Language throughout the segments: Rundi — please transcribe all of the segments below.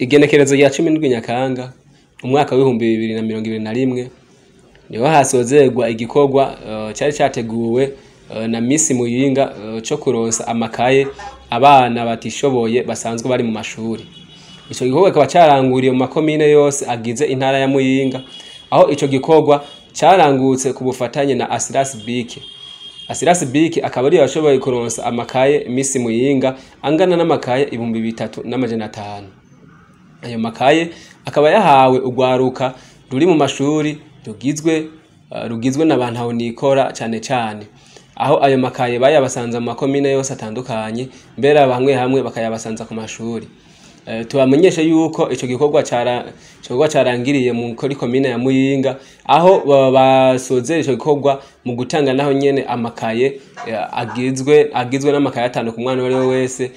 Igenekerezo rya 17 Nyakanga umwaka w'2021 niho hasozerwa igikorwa cari categuwe na Miss Muyinga co kuronsa amakaye abana batishoboye basanzwe bari mu mashuri. Ico gikorwa kikaba caranguriye mu makomine yose agize intara ya Muyinga, aho ico gikorwa carangutse ku bufatanye na Assurance BIC. Assurance BIC akaba ariyo yashoboye kuronsa amakaye Miss Muyinga angana n'amakaye 3500. Ayo makaye akaba yahawe urwaruka ruri mu mashuri rugizwe n'abantu aho nikora cane cane, aho ayo makaye bayabasanza mu makomine yose atandukanye, mbere bamwe hamwe bakayabasanza ku mashuri. Tubamenyeshe yuko ico gikorwa carangiriye mu kuri komine ya Muyinga, aho basozera ico gikorwa mu gutanga naho nyene amakaye agizwe n'amakaye 5 ku mwana wari wese,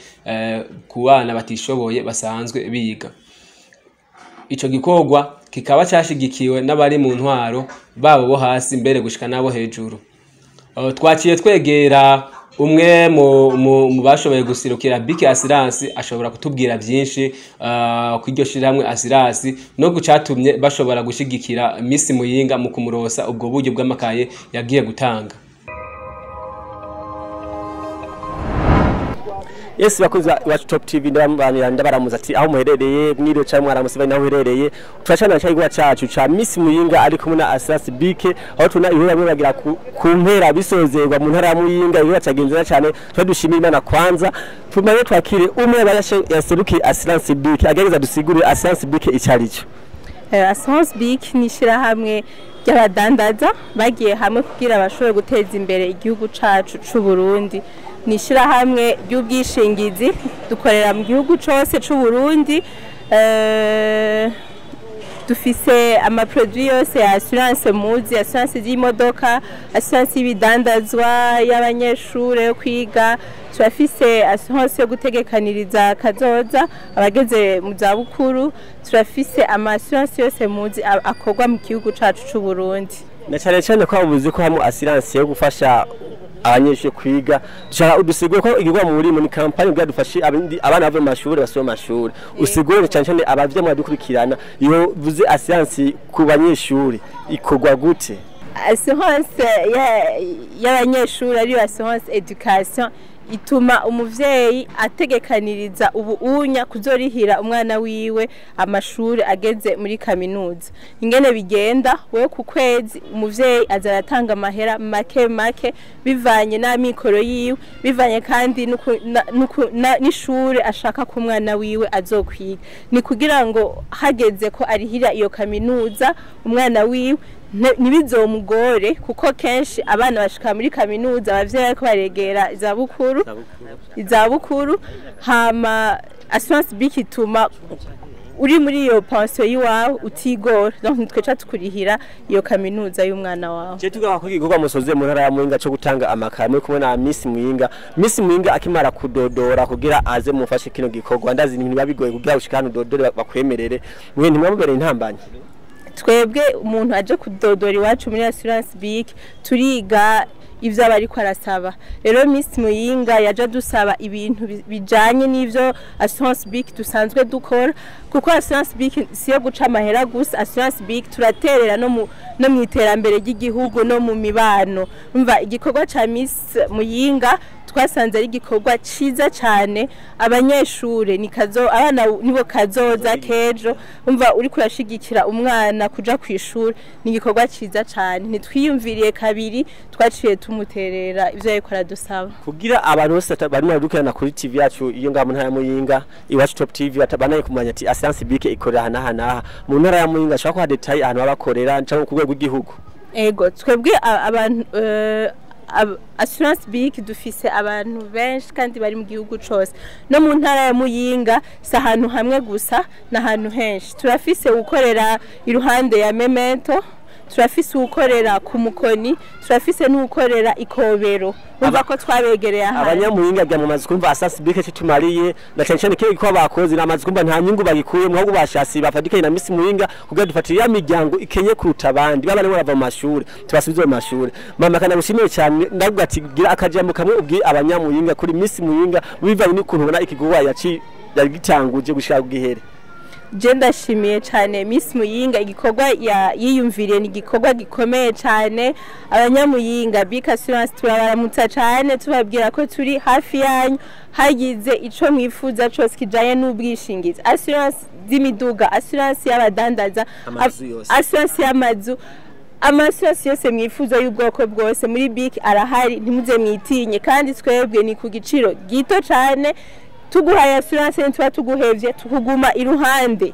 ku bana batishoboye basanzwe biga. Ico gikorwa kikaba cashigikiwe n'abari mu ntwaro babo bo hasi mbere gushika nabo hejuru. Twaciye twegera umwe mu bashoboye gusirukira BIC Assurance, ashobora kutubwira byinshi kw'iryo shirahamwe Assurance no gucatumye bashobora gushigikira Miss Muyinga mu kumurosa ubwo buryo bw'amakaye yagiye gutanga. Yes, bakunzi ba Top TV ndabanira ndabaramuza ati aho muherereye mwiriwe cyangwa mwaramutse bari naho uherereye. Turacana cyangwa cacu ca Miss Muyinga ari kumwe na Assurance BIC, aho tuna ihura bamwe bagira ku mpera bisozerwa mu ntara ya Muyinga, ihura cagenze cyane. Twadushimira Imana kwanza, tumaye twakire umwe yaserukiye Assurance BIC agereza dusigure Assurance BIC icarico. Assurance BIC ni ishirahamwe ry'abadandaza bagiye hamwe kugira bashobore guteza imbere igihugu cacu c'u Burundi. Ni ishirahamwe ry'ubwishingizi, dukorera mu gihugu cose c'u Burundi. Dufise ama produit yose ya assurance muzi, assurance y'imodoka, assurance y'ibidandazwa y'abanyeshure yo kwiga, turafise assurance yo gutegekaniriza kazoza abageze mu zabukuru, turafise ama assurance yose muzi akorwa mu gihugu cacu c'u Burundi. Na cyane cyane ko abuzi ko hamwe assurance yo gufasha abanyeshure kwiga, dushaka udusigure ko igirwa mu murimo ni kampani bwadufashe abana bave mu mashuri basome mashuri. Usigure cyane cyane abavye mwadukurikirana, iyo vuze assurance ku banyeshure ikorwa gute? Assurance y'abanyeshure ari assurance education ituma umuvyeyi ategekaniriza ubu unya kuzorihira umwana wiwe amashuri ageze muri kaminuza. Ingene bigenda, wewe ku kwezi umuvyeyi azaratanga amahera make make bivanye n'amikoro yiwe, bivanye kandi n'ishure ashaka ko umwana wiwe azokwiga. Ni kugira ngo hageze ko arihira iyo kaminuza umwana wiwe ntibizomugore, kuko kenshi abana bashika muri kaminuza abavyeyi bariko baregera izabukuru. Hama Assurance BIC ituma uri muri iyo pension yiwawe utigora, donc twe tukurihira iyo kaminuza y'umwana wawe. Je tugaha ko igikorwa musoze mu ntara ya Muyinga cyo gutanga amakaye muri kumwe na Miss Muyinga. Miss Muyinga akimara kudodora kugira aze mufashe kino gikorwa, ndazi ibintu bibabigoye kugira ushika hano dodore bakwemerere, mwe ntimwamubereye intambanye. Twebwe umuntu aje kudodora iwacu muri Assurance BIC turiga ivyo abariko arasaba. Rero Miss Muyinga yaje dusaba ibintu bijanye n'ivyo Assurance BIC dusanzwe dukora, kuko Assurance BIC siyo guca amahera gusa. Assurance BIC turaterera no mu iterambere ry'igihugu no mu mibano. Umva igikorwa ca Miss Muyinga twasanze ari igikorwa ciza cyane. Abanyeshure ni kazo, abana nibo kazoza kejo. Umva uri kurashigikira umwana kuja kwishuri ni igikorwa ciza cyane. Ntitwiyumviriye kabiri, twaciye tumuterera ivyo yariko aradusaba. Kugira abantu bose bari badukirana kuri TV yacu iyo ngaho mu ntara ya Muyinga, Iwacu Top TV, batabanaye kumanya ati Assurance BIC ikorera hana naha mu ntara ya Muyinga, shaka ko detail ahantu babakorera cyangwa ku rwego rw'igihugu. Ego twebwe abantu Assurance BIC dufise abantu benshi kandi bari mu gihugu cose. No mu ntara ya Muyinga si ahantu hamwe gusa, n'ahantu henshi. Turafise ukorera iruhande ya Memento, turafise ukorera ku Mukoni, turafise n'ukorera Ikobero. Umva ko twabegereye aha. Abanyamuyinga bya mu mazu kumva Assurance BIC citumariye na cyane cyane ko bakoze na mazu kumva nta nyungu bagikuye mu ahubwo bashasi bafadikaye na Miss Muyinga kugira dufatire ya miryango ikenye kuruta abandi baba barava mu mashuri tubasubize mu mashuri. Mama kana gushimiye cyane ndavuga ati gira akajambo kamwe ubwi abanyamuyinga kuri Miss Muyinga bivanye n'ukuntu ubona ikigwa yaci yagitanguje gushaka gihere. Je ndashimiye cyane Miss Muyinga, igikorwa yiyumviriye ni igikorwa gikomeye cyane. Abanyamuyinga, BIC Assurance turabaramutsa cyane, tubabwira ko turi hafi yanyu, hagize ico mwifuza cose kijanye n'ubwishingizi, assurance z'imiduga, assurance y'abadandaza, Amazu yose. assurance y'amazu, ama assurance yose mwifuza y'ubwoko bwose muri BIC arahari, ntimuze mwitinye. Kandi twebwe ni ku giciro gito cyane. Tuguhaye assurance ntituba tuguhevye, tukuguma iruhande.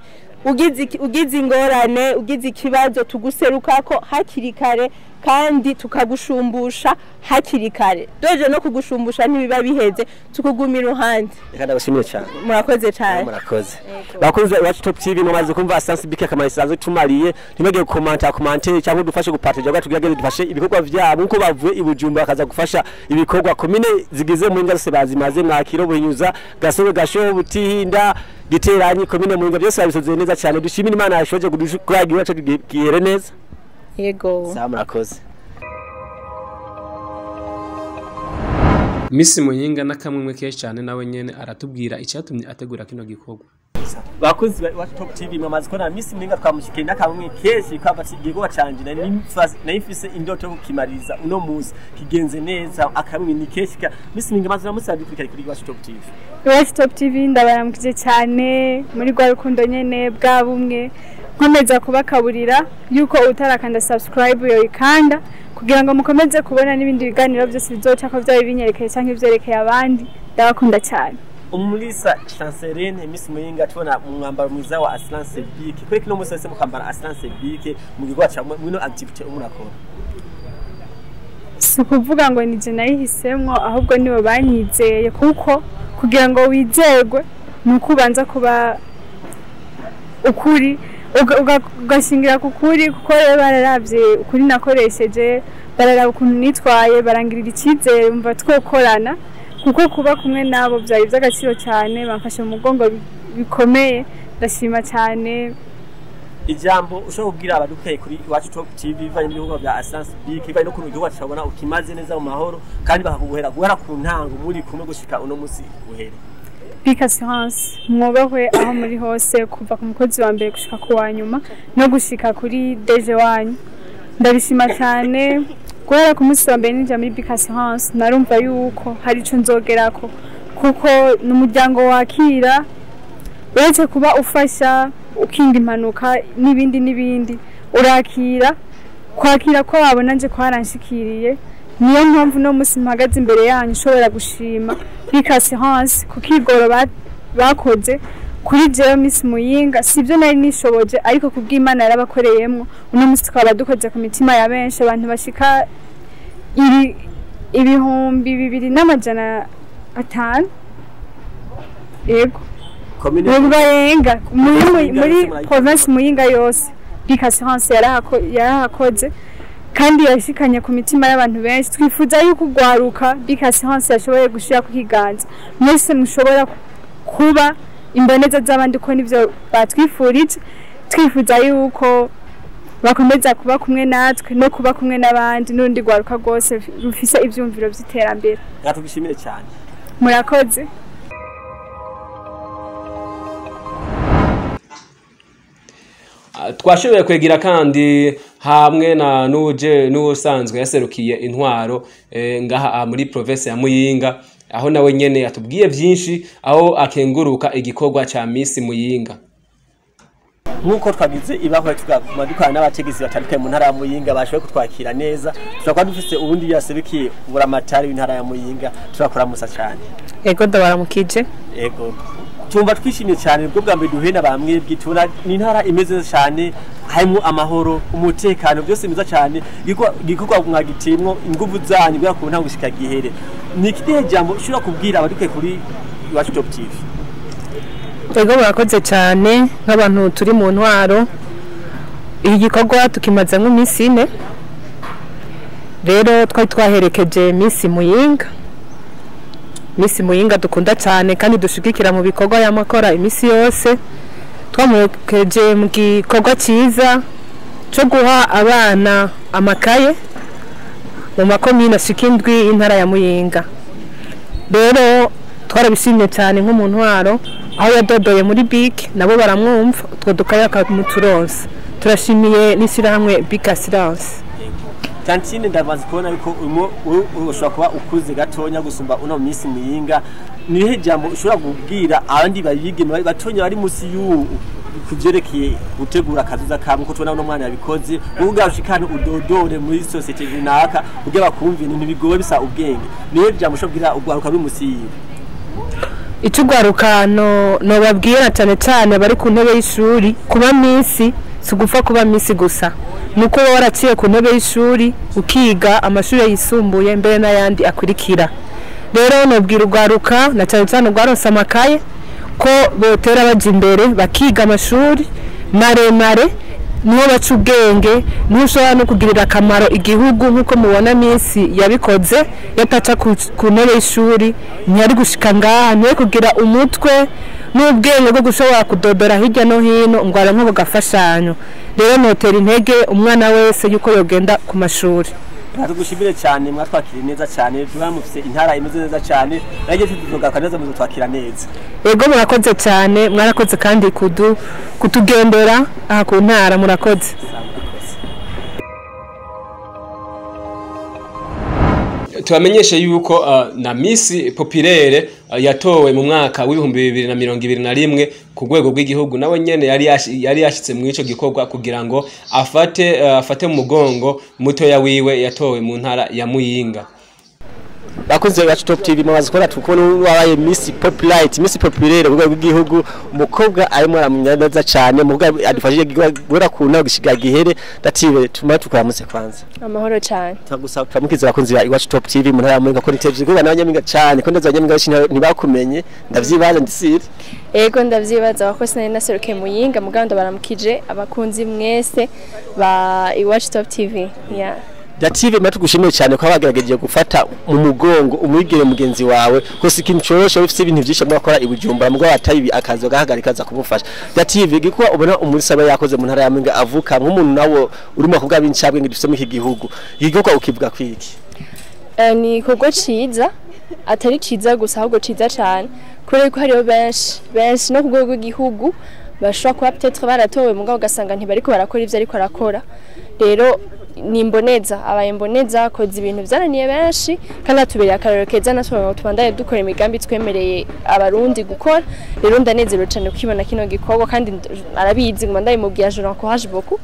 Ugize ingorane, ugize ikibazo, tuguserukako hakiri kare kandi tukagushumbusha hakiri kare. Doje no kugushumbusha ntibiba biheze, tukuguma iruhande. Reka ndabashimiye cyane. Murakoze cyane. Murakoze. Bakunzi ba Iwacu Top TV, mumaze kumva Assurance BIC akamaro isanzwe tumariye. Ntimwibagire gukomanta, commenter cyangwa dufashe gupartager kugira tugerageze dufashe ibikorwa vyabo nkuko bavuye i Bujumbura bakaza gufasha ibikorwa. Komine zigize Muyinga zose bazimaze: Mwakiro, Buhinyuza, Gasore, Gashoho, Butihinda, Giteranyi, komine Muyinga, byose babisoze neza cyane. Dushimire Imana yashoje kugira iwacu gihere neza. Yego. Sawa, murakoze. Miss Muyinga n'akamwemwe kenshi cyane, nawe nyene aratubwira icyatumye ategura kino gikorwa. Bakunzi ba Iwacu Top TV, mwamaze kubona Miss Muyinga, twamushikiye n'akamwe kenshi kwava igikorwa canje nari mfise indoto yo kukimariza uno munsi kigenze neza. Akamwe ni kenshi ka Miss Muyinga, maze uramutse adukurikira kuri Iwacu Top TV. Iwacu Top TV, ndabaramukije cyane muri rwa rukundo nyene bwa bumwe. Nkomeza kubakaburira yuko utarakanda subscribe yoyikanda kugira ngo mukomeze kubona n'ibindi biganiro byose bizoca ko byaba binyerekeye cyangwa ivyerekeye abandi. Ndabakunda cyane. Umulisa Chanceline, Miss Muyinga, tubona umwambaro mwiza wa Assurance BIC. Kwe kino munsi wese mukambara Assurance BIC mu gikorwa ca mwino activité umurakora? Si ukuvuga ngo ni je nayihisemwo, ahubwo nibo banyizeye, kuko kugira ngo wizerwe ni uko ubanza kuba ukuri, ugashingira ku kuri, kuko rero bararavye ukuri nakoresheje, bararaba ukuntu nitwaye, barangirira icyizere, bumva twokorana, kuko kuba kumwe nabo byari iby'agaciro cyane. Bamfashe mu mugongo bikomeye, ndashima cyane. Ijambo ushobora kubwira abadukeye kuri Iwacu Top TV bivanye n'ibikorwa bya Assurance BIC, bivanye no kuntu igikorwa cabona ukimaze neza mu mahoro kandi bakaguhera guhera ku ntango muri kumwe gushika uno munsi uhere? BIC Assurance mwubahwe aho muri hose, kuva ku mukozi wa mbere gushika ku wa nyuma no gushika kuri DG wanyu. Ndabishima cyane. Guhera ku munsi wa mbere ninjira muri BIC Assurance, narumva yuko hari ico nzogerako, kuko ni umuryango wakira, uretse kuba ufasha ukinga impanuka n'ibindi n'ibindi, urakira. Kwakira kwabo nanje kwaranshikiriye, niyo mpamvu no munsi mpagaze imbere yanyu nshobora gushima BIC Assurance ku kigoro bakoze kuri jewe Miss Muyinga. Sibyo nari nishoboje, ariko kubw'Imana yarabakoreyemwo, uno munsi tukaba dukoze ku mitima ya benshi, abantu bashika 2500, yego. Komine Barenga muri province Muyinga yose, BIC Assurance yarahakoze kandi yashikanye ku mitima y'abantu benshi. Twifuza yuko ugwaruka BIC Assurance yashoboye gushira ku kiganza, mwese mushobora kuba imboneza z'abandi, ko nivyo batwifurije. Twifuza yuko bakomeza kuba kumwe natwe no kuba kumwe n'abandi n'urundi rwaruka rwose rufise ivyumviro vy'iterambere. Reka tugishimire cyane. Murakoze. Twashoboye kwegera kandi hamwe na nuje n'usanzwe yaserukiye intwaro ngaha muri province ya Muyinga, aho nawe nyene yatubwiye byinshi, aho akenguruka igikorwa ca Miss Muyinga. Nk'uko twagize ibakwe tuguma dukorana n'abategetsi batandukanye mu ntara ya Muyinga, bashoboye kutwakira neza. Turakora dufise ubundi yaserukiye buramatari w'intara ya Muyinga. Turakora musa cyane. Ego, ndabaramukije. Ego, tumva twishimye cyane ubwo bwa mbere duhuye na bamwe. Tubona ni intara imeze neza cyane, harimo amahoro, umutekano, byose mwiza cyane. Igikorwa mwagitimwo inguvu zanyu guhera ku ntango gushika gihere. Ni ikihe jambo ushobora kubwira abadukwiye kuri Iwacu Top TV? Ego, murakoze cyane. Nk'abantu turi mu ntwaro, iki gikorwa tukimaze nk'iminsi 4. Rero twari twaherekeje Miss Muyinga, Miss Muyinga dukunda cyane kandi dushigikira mu bikorwa y'amakora iminsi yose. Twamuherekeje mu gikorwa cyiza cyo guha abana amakaye mu makomine ashika 7 y'intara ya Muyinga. Rero twarabishimye cyane nko mu ntwaro. Aho yadodoye muri BIC nabo baramwumva, utwo dukaye akamuturonsa. Turashimiye n'ishyirahamwe BIC Assurance. Tantine, ndamaze kubona yuko ushobora kuba ukuze gatonya gusumba uno Miss Muyinga. Nihe jambo ushobora kubwira abandi bayigeme batonya bari musi y'ubu kuvyerekeye gutegura akazuza kamwe, ko tubona uno mwana yabikoze, uvuga ushikane udodore muri société runaka kugira bakumve ibintu bigoye bisa ubwenge? Nihe jambo ushobora kubwira ugwaruka ruri musi yiwe? Icyo ugwaruka nobabwira, cyane cyane bari ku ntebe y'ishuri, kuba Miss si ugupfa kuba Miss gusa, ni uko uba waraciye ku ntebe y'ishuri, ukiga amashuri yisumbuye mbere n'ayandi akurikira. Rero nobwira ugwaruka, na cyane cyane ugwaronse amakaye, ko botera baja imbere bakiga amashuri maremare. Niho baca ubwenge, niho ushobora no kugirira akamaro igihugu, nk'uko mubona Miss yabikoze. Yataca ku ntebe y'ishuri ntiyari gushika ngaha, ntiyari kugira umutwe n'ubwenge bwo gushobora kudodora hirya no hino ngo aronke ako gafashanyo. Rero notera intege umwana wese yuko yogenda ku mashuri. Tugushimire cyane, mwatwakiriye neza cyane. Tuba mufise intara imeze neza cyane, naje tuzogaruka neza muzotwakira neza. Yego, murakoze cyane, mwarakoze kandi kutugendera aha ku ntara, murakoze. Tubamenyeshe yuko na Miss Populaire yatowe mu mwaka w'2021 ku rwego rw'igihugu nawe nyene yari yashitse mu ico gikorwa kugira ngo afate mu mugongo mutoya wiwe yatowe mu ntara ya Muyinga. Bakunze Iwacu Top TV, mumaze kubona tukubona wabaye Miss Popularity, Miss Populaire ku rwego rw'igihugu. Umukobwa arimo aramenya neza cyane, umukobwa adufashije guhera ku ntago gishiga gihere. Ndatibe tumara tukuramutse kwanza. Amahoro cyane. Turagusa turamukiza abakunzi ba Iwacu Top TV mu ntara ya Muyinga, ko niteje kuba n'abanyaminga cyane, ko ndaza abanyaminga benshi ntibakumenye, ndavyibaza ndisire. Ego, ndavyibaza ko sinari naserukiye Muyinga, mugabo ndabaramukije abakunzi mwese ba Iwacu Top TV, yeah. Dative, matugushimiye cyane ko bagerageje gufata mu mugongo umwigere mugenzi wawe, ko si ikintu coroshe, ufite ibintu byinshi mwakora i Bujumbura, mugabo atayibi akazi gahagarika aza kumufasha. Dative, gikuba ubona umunsi aba yakoze mu ntara ya Muyinga avuka, nk'umuntu nawo urimo kuvuga b'incabwe ngo dufite mu iki gihugu, igikorwa ukivuga kwiki? Ni igikorwa ciza, atari ciza gusa, ahubwo ciza cyane, kubera yuko hariho benshi benshi no ku rwego rw'igihugu bashobora kuba peut-être baratowe, mugabo ugasanga ntibariko barakora ivyo ariko arakora. Rero ni imboneza, abaye imboneza, akoze ibintu vyananiye benshi, kandi atubereye akarorero keza natwe ngo tubandanye dukora imigambi twemereye abarundi gukora. Rero ndanezerewe cyane kukibona kino gikorwa, kandi arabizi ngo ndabimubwira, je l'encourage beaucoup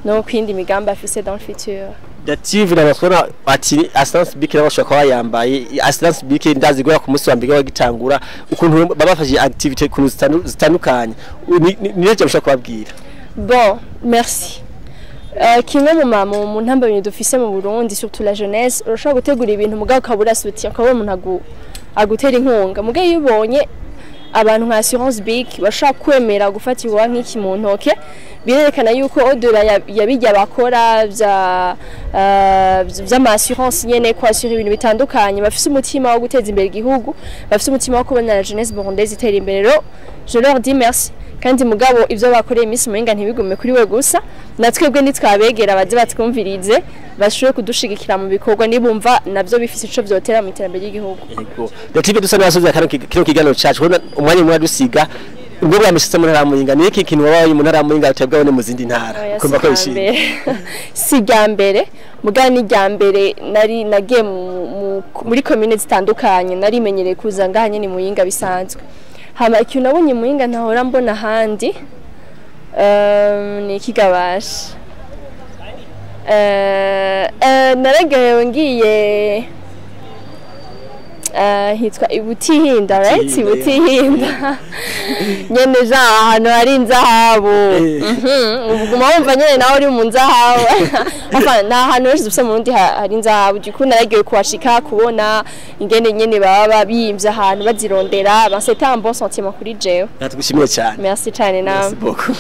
no kwindi migambi afise dans le futur. Dative, nabakora ati Assurance BIC nabo bashobora kuba yambaye Assurance BIC. Ndazi guhera ku munsi wa mbere bagitangura ukuntu babafashije activité ukuntu zitandukanye, ni cyo bashobora kubabwira? Bon, merci. Kimwe mu ntambamyi dufise mu Burundi, surtout la jeunesse, urashobora gutegura ibintu mugabo ukabura soutien, ukabura umuntu agutera inkunga. Mugabo iyo ubonye abantu nka Assurance BIC bashobora kwemera gufata iwa nk'iki mu ntoke, birerekana yuko au-delà ya bijya bakora vya vy'ama assurance nyene, kwasura ibintu bitandukanye, bafise umutima wo guteza imbere igihugu, bafise umutima wo kubona la jeunesse burundaise itera imbere. Rero je leur dis merci, kandi mugabo ivyo bakoreye Miss Muyinga ntibigume kuri we gusa, na twebwe nitwabegera baze batwumvirize, bashobore kudushigikira mu bikorwa nibumva navyo bifise ico vyotera mu iterambere ry'igihugu. Yego Dative, dusa n'abasoza kino kiganiro cacu, kubona umwanya umwe dusiga ubwo bwamishitse mu ntara ya Muyinga. Ni iki kintu wabaye mu ntara ya Muyinga utabwabone mu zindi ntara? Oya, kumva ko si bishimye? irya mbere. Si irya mbere, mugabo ni irya mbere nari nagiye muri komine zitandukanye. Narimenyereye kuza ngaha nyene Muyinga bisanzwe. Hama ikintu nabonye Muyinga ntahora mbona ahandi, ni ikigabasha. Naragewe ngiye hitwa Ibutihinda, right? Butihinda, yeah. Ibutihinda nyene, ja ahantu hari inzahabu. Uguma wumva nyene nawe uri mu nzahabu. Enfin, ni ahantu henshi dufise mu Burundi hari inzahabu. Du coup naragiye kuhashika, kubona ingene nyene baba bimvye ahantu bazirondera. Ben, c'était un bon sentiment kuri jewe. Natugushimiye cyane. Merci cyane nawe. Merci beaucoup.